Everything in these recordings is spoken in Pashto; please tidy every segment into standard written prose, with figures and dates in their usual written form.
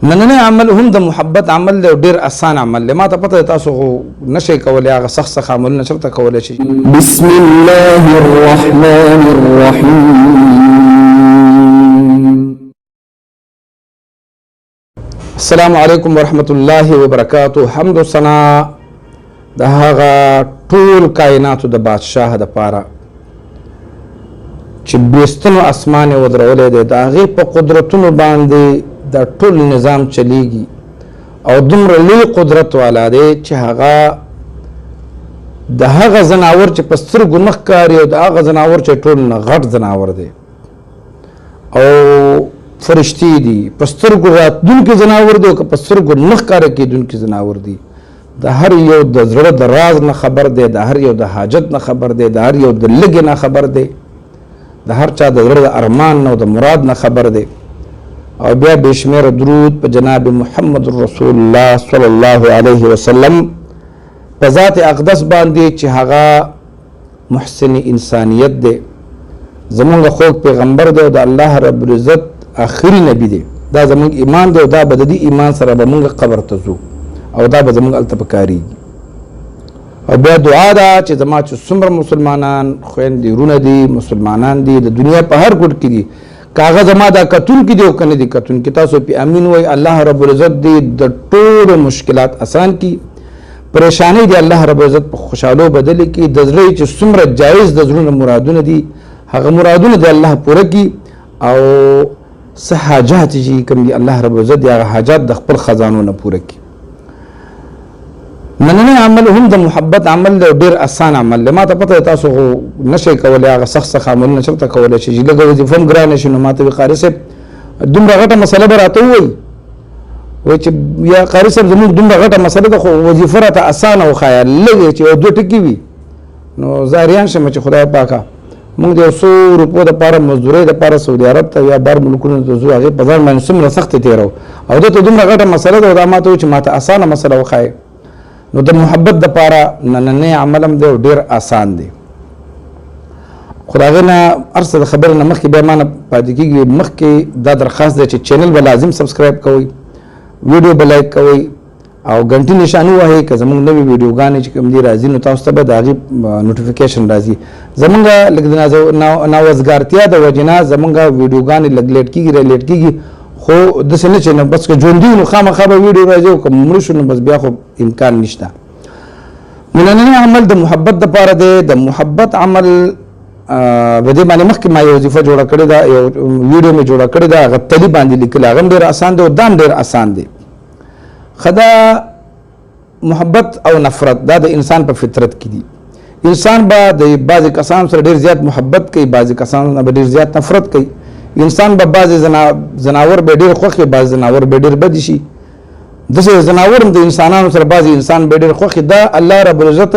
نننی عمل هم د محبت عمل دی او ډېر اسان عمل دی. ما ته پته ده تاسو خو نشئ کولی هغه سخت سخت عملونه چېرته کولی شئ. بسم الله الرحمن الرحیم. السلام علیکم ورحمت الله وبرکاته. حمد و ثنا د هغه ټول کائناتو د بادشاه دپاره چې بېستنو اسمان یې ودرولی دی، د هغې په قدرتونو باندې دا ټول نظام چلیږي او دومره لوی قدرت والا دی چې هغه د هغه ځناور چې په سترګو نه ښکاري او د هغه ځناور چې ټول نه غټ ځناور دی او فرشتې دي، په سترګو راتلونکي ځناور دي او که په سترګو نه ښکاره کېدونکي ځناور دي، د هر یو د زړه د راز نه خبر دی، د هر یو د حاجت نه خبر دی، د هر یو د لږې نه خبر دی، د هر چا د زړه د ارمان نه او د مراد نه خبر دی. او بیا بې شمېره درود په جناب محمد رسول الله صلی الله علیه وسلم په ذات اقدس باندې چې هغه محسن انسانیت دی، زمونږ خوږ پیغمبر دی او د الله رب العزت آخري نبی دی. دا زمونږ ایمان دی او دا به د دې ایمان سره به مونږ قبر ته ځو او دا به زمونږ هلته پکارېږي. او بیا دعا ده چې زما چې څومره مسلمانان خویندې وروڼه دي، مسلمانان دي، د دنیا په هر ګوټ کې دي، که هغه زما دا کتونکي دي او که نه دي کتونکي، تاسو پې امین وایئ. الله رب العزت دې د ټولو مشکلات اسان کړي، پریشانۍ دې الله رب العزت په خوشحالو بدلې کړي، د زړه چې څومره جایز د زړونو مرادونه دي هغه مرادونه دې الله پوره کړي، او څه حاجات چې کوم دي الله رب العزت دې هغه حاجات د خپل خزانو نه پوره کړي. نننی عمل هم د محبت عمل دی او ډېر اسان عمل دی. ما ته پته ده تاسو خو نشئ کولی هغه سخت سخت عملونه چېرته کولی شئ چې لږه وظیفه هم ګرانه شي. نو ما ته وایي قاري صاحب دومره غټه مسله به راته ووایي، وایي چې یا قاري صاحب زموږ دومره غټه مسله ده خو وظیفه راته اسانه وښایه، لږې چې یو دوه ټکي وي. نو زه حیران شم چې خدای پاکه موږ د یو څو روپو دپاره مزدورۍ دپاره سعودي عرب ته یا بهر ملکونو ته ځو، هغې په ځان باندې څومره سختې تېرو او ده ته دومره غټه مسله ده او دا ما ته وایي چې ما ته اسانه مسله وښایه. نو د محبت دپاره نننی عمل هم دی او ډېر اسان دی. خو د هغې نه هر څه د خبرې نه مخکې بیا ما نه پاتې کېږي، مخکې دا درخواست دی چې channel به لازم subscribe کوئ، ویډیو به like کوئ او ګنټي نشان ووهئ که زموږ نوې ویډیوګانې چې کوم دي راځي نو تاسو ته به د هغې notification راځي. زموږ لږ د ناوزګارتیا د وجې نه زموږ ویډیوګانې لږ late کېږي، را late کېږي، خو داسې نه چې نو بس که ژوندي وو نو خامخا به ویډیو راځي او که مړه شو نو بس بیا خو امکان نشته. نو نننی عمل د محبت دپاره دی. د محبت عمل په دې باندې مخکې ما یو وظیفه جوړه کړې ده، یو ویډیو مې جوړه کړې ده، هغه تلي باندې لیکلی، هغه هم ډېر اسان دی او دا هم ډېر اسان دی. ښه دا محبت او نفرت دا د انسان په فطرت کې دي. انسان به د بعضې کسانو سره ډېر زیات محبت کوي، بعضې کسانو نه به ډېر زیات نفرت کوي. انسان به بعضې ځناور به ډېر خوښ وي، بعضې ځناور به ډېر بد شي. داسې ځناور هم د انسانانو سره بعضې انسان به ډېر خوښ وي. دا الله رب العزت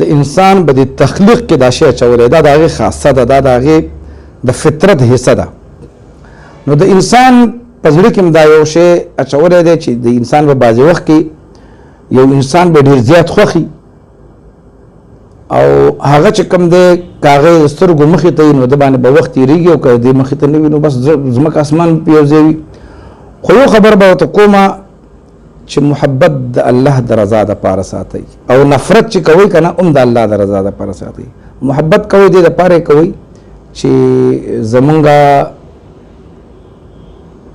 د انسان به د تخلیق کې دا شی اچولی، دا د هغې خاصه ده، دا د هغې د فطرت حصه ده. نو د انسان په زړه کې هم دا یو شی اچولی دی چې د انسان په بعضې وخت کې یو انسان به ډېر زیات خوښ وي او هغه چې کوم دی که هغه د سترګو مخې ته وي نو ده باندې به وخت تېرېږي او که د دې مخې ته نه وي نو بس ځمکه اسمان په یو ځای وي. خو یو خبر به ورته کومه چې محبت د الله د رضا دپاره ساتئ او نفرت چې کوئ که نه هم د الله د رضا دپاره ساتئ. محبت کوئ دې دپاره یې کوئ چې زمونږ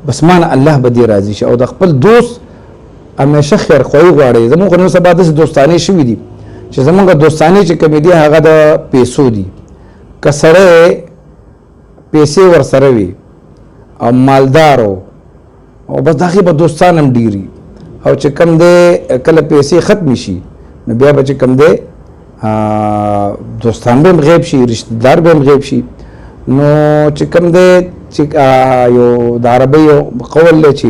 بس ما نه الله به دې راضي شي او د خپل دوست همیشه خیرخواهي غواړئ. زمونږ خو نن سبا داسې دوستانې شوي دي چې زمونږ دوستانې چې کومې دي هغه د پیسو دي. که سړی پیسې ورسره وي او مالدار او بس د هغې به دوستان هم ډېر وي، او چې کوم دی کله پیسې ختمې شي نو بیا به چې کوم دی دوستان به هم غیب شي، رشته دار به هم غیب شي. نو چې کوم دی چې یو د عربۍ یو قول دی چې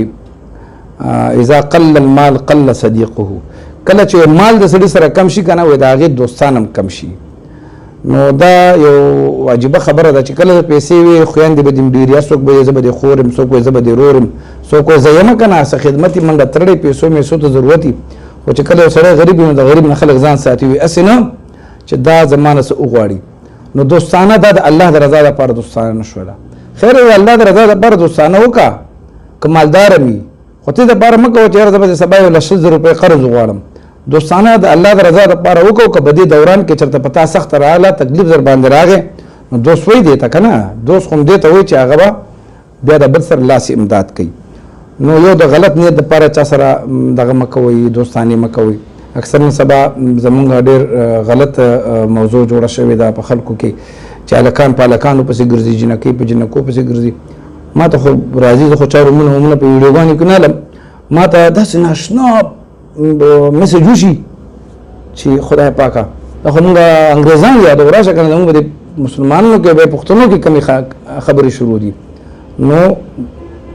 اذا قل المال قل صدیقه، کله چې مال د سړي سره کم شي که نه وایي د هغې دوستان هم کم شي. نو دا یو عجیبه خبره ده چې کله پیسې وي خویندې به دې هم ډېرې، څوک به یې زه به دې خور یم، څوک وایي زه به دې ورور یم، څوک وایي زه یم که نه څه خدمت یې منډه ترړې پیسو میسو ته ضرورت وي. خو چې کله یو سړی غریب وي نو د غریب نه خلک ځان ساتي، وي هسې نه چې دا زما نه څه وغواړي. نو دوستانه دا د الله د رضا لپاره دوستانه نه شوله. خیر د الله د رضا لپاره دوستانه وکړه که مالدار وي، خو ته دپاره مه کوه چې یاره زه به سبا یو له 20,000 روپۍ قرض وغواړم. دوستانه د الله د رضا دپاره وکړو، که په دې دوران کې چېرته په تا سخته راغله، تکلیف در باندې راغی، نو دوست وایي دې ته که نه، دوست خو هم دې ته وایي چې هغه به بیا د بل سره لاس امداد کوي. نو یو د غلط نیت دپاره چا سره دغه مه کوئ، دوستانې مه کوئ. اکثر نن سبا زمونږ ډېر غلط موضوع جوړه شوې ده په خلکو کې چې هلکان په هلکانو پسې ګرځي، جینکۍ په جینکو پسې ګرځي. ما ته خو راځي، زه خو چا رومونه ومونه په ویډیوګانو کې نه لم، ما ته داسې ناشنا مسج وشي چې خدای پاکه دا خو مونږ انګریزان یادو، راشه که نه زمونږ په دې مسلمانانو کې به پښتنو کې کمې خبرې شروع دي. نو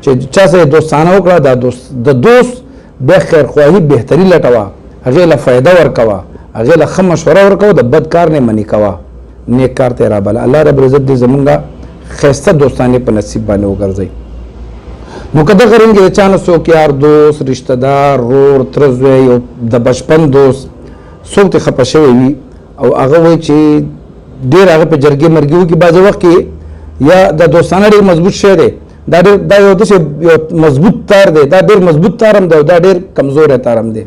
چې چا سره دوستانه وکړه، دا دوست د دوست بیا خیرخواهي بهتري لټوه، هغې له فایده ورکوه، هغې له ښه مشوره ورکوه، د بد کار نه منې کوه، نیک کار ته یې رابله. الله رب العزت دې زمونږ ښایسته دوستانې په نصیب باندې وګرځوي. نو که دغه رنګ د چا نه څوک یار دوست، رشته دار، رور، تره زوی، یو د بچپن دوست څوک ترې خفه شوی وي او هغه وایي چې ډېر هغه په جرګې مرګې وکړي بعضې وخت کې، یا د دوستانه ډېر مضبوط شی دی، دا ډېر دا یو داسې یو مضبوط تار دی، دا ډېر مضبوط تار هم دی او دا ډېر کمزوری تار هم دی.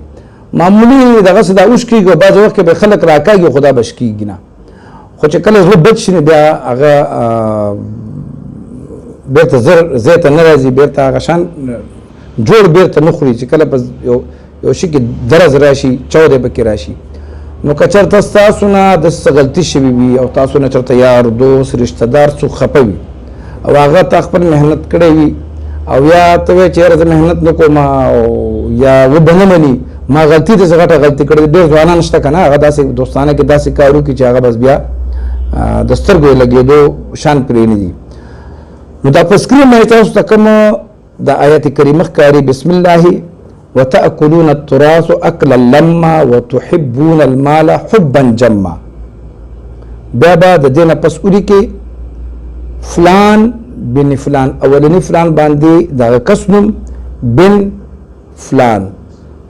معمولي دغسې دا وشکېږي او بعضې وخت کې به خلک راکاږي خو دا به شکېږي نه، خو چې کله زړه بد شي نو بیا هغه بېرته زر ځای ته نه راځي، بېرته هغه شان جوړ بېرته نه خوري. چې کله په یو شي کې درز راشي، چاودی پکې راشي، نو که چېرته ستاسو نه داسې غلطي شوې وي او تاسو نه چېرته یار دوست رشته دار څوک خفه وي او هغه تا خپل محنت کړی وي او یا ته وایې چې یاره زه محنت نه کوم او یا وبه نه مني، ما غلطي داسې غټه غلطي کړې. ډېر ځوانان شته که نه، هغه داسې دوستانه کې داسې کار وکړي چې هغه بس بیا د سترګو یې لګېدو شان پرې نه دي. نو دا په سکرین باندې تاسو ته کوم د آیت کریمه ښکاري، بسم الله وتأکلون التراث اکلا لما وتحبون المال حبا جما. بیا به د دې نه پس ولیکې فلان بن فلان، اولني فلان باندې دغه کس نوم بن فلان،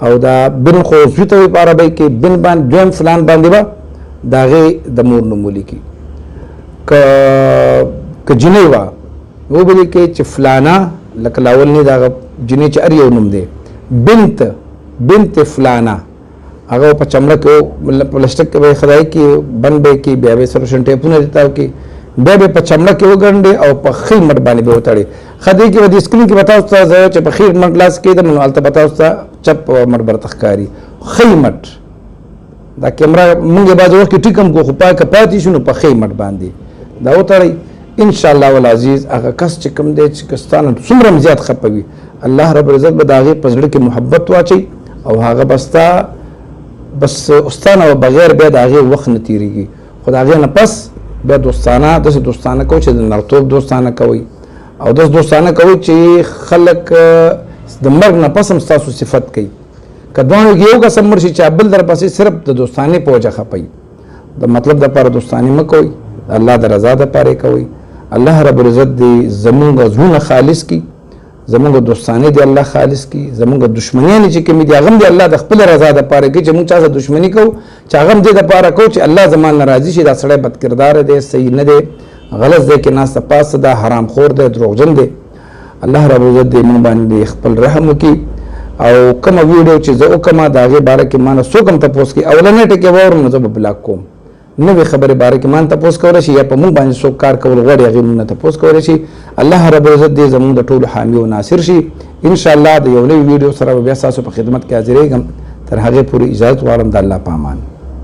او دا بن خو زوی ته وایي په عربۍ کې، بن باندې دویم فلان باندې به د هغې د مور نوم ولیکي. که جینۍ وه وبه لیکي چې فلانه، لکه لاولني دغه جینۍ چې هر یو نوم دی، بنت بنت فلانه، هغه په چمړه کې پلاستیک کې به یې خدای کې بند به یې کړي، بیا به یې سره ټیپونه تاو کړي، بیا به په چمړه کې وګنډي او په ښي مټ باندې به وتړي. ښه دې کې به دې سکرین کې به تاسو ته زه چې په ښي مټ لاس کېدم نو هلته به تاسو ته چپ مټ به درته ښکاري، ښي مټ. دا کیمره موږ یې بعضې وخت کې ټیک هم کړو خو پاکه پاتې شو، نو په ښي مټ باندې دا وتړئ. ان شاء الله والعزیز هغه کس چې کوم دی چې که ستا نه څومره هم زیات خفه وي، الله رب العزت به د هغې په زړه کې محبت واچوي او هغه به ستا بس ستا نه بغیر بیا د هغې وخت نه تېرېږي. خو د هغې نه پس بیا دوستانه داسې دوستانه کوئ چې د نرتوب دوستانه کوئ او داسې دوستانه کوئ چې خلک د مرګ نه پس هم ستاسو صفت کوي. که دواړو کې یو کس هم مړ شي چې بل درپسې صرف د دوستانې په وجه خفه وي، د مطلب دپاره دوستانې مه کوئ، د الله د رضا دپاره یې کوئ. الله رب العزت دې زمونږ زړونه خالص کړي، زمونږ دوستانې دې الله خالص کړي، زمونږ دښمنیانې چې کومې دي هغه هم دې الله د خپلې رضا دپاره کړي. چې مونږ چا سره دښمني کوو چې هغه هم دې دپاره کوو چې الله زما نه راضي شي، دا سړی بدکرداره دی، صحیح نه دی، غلط ځای کې ناسته پاسته ده، حرام خور دی، دروغجن دی. الله رب العزت دې مونږ باندې خپل رحم وکړي. او کومه ویډیو چې زه وکړم د هغې باره کې ما نه څوک هم تپوس کوي، اولنی ټکی واورم نو زه به بلاک کوم. نوې خبرې باره کې ما نه تپوس کولی شي یا په مونږ باندې څوک کار کول غواړي هغې مونږ نه تپوس کولی شي. الله رب العزت دې زمونږ د ټولو حامي او ناصر شي. ان شاء الله د یو نوي ویډیو سره به بیا ستاسو په خدمت کې حاضرېږم. تر هغې پورې اجازت غواړم. د الله په امان.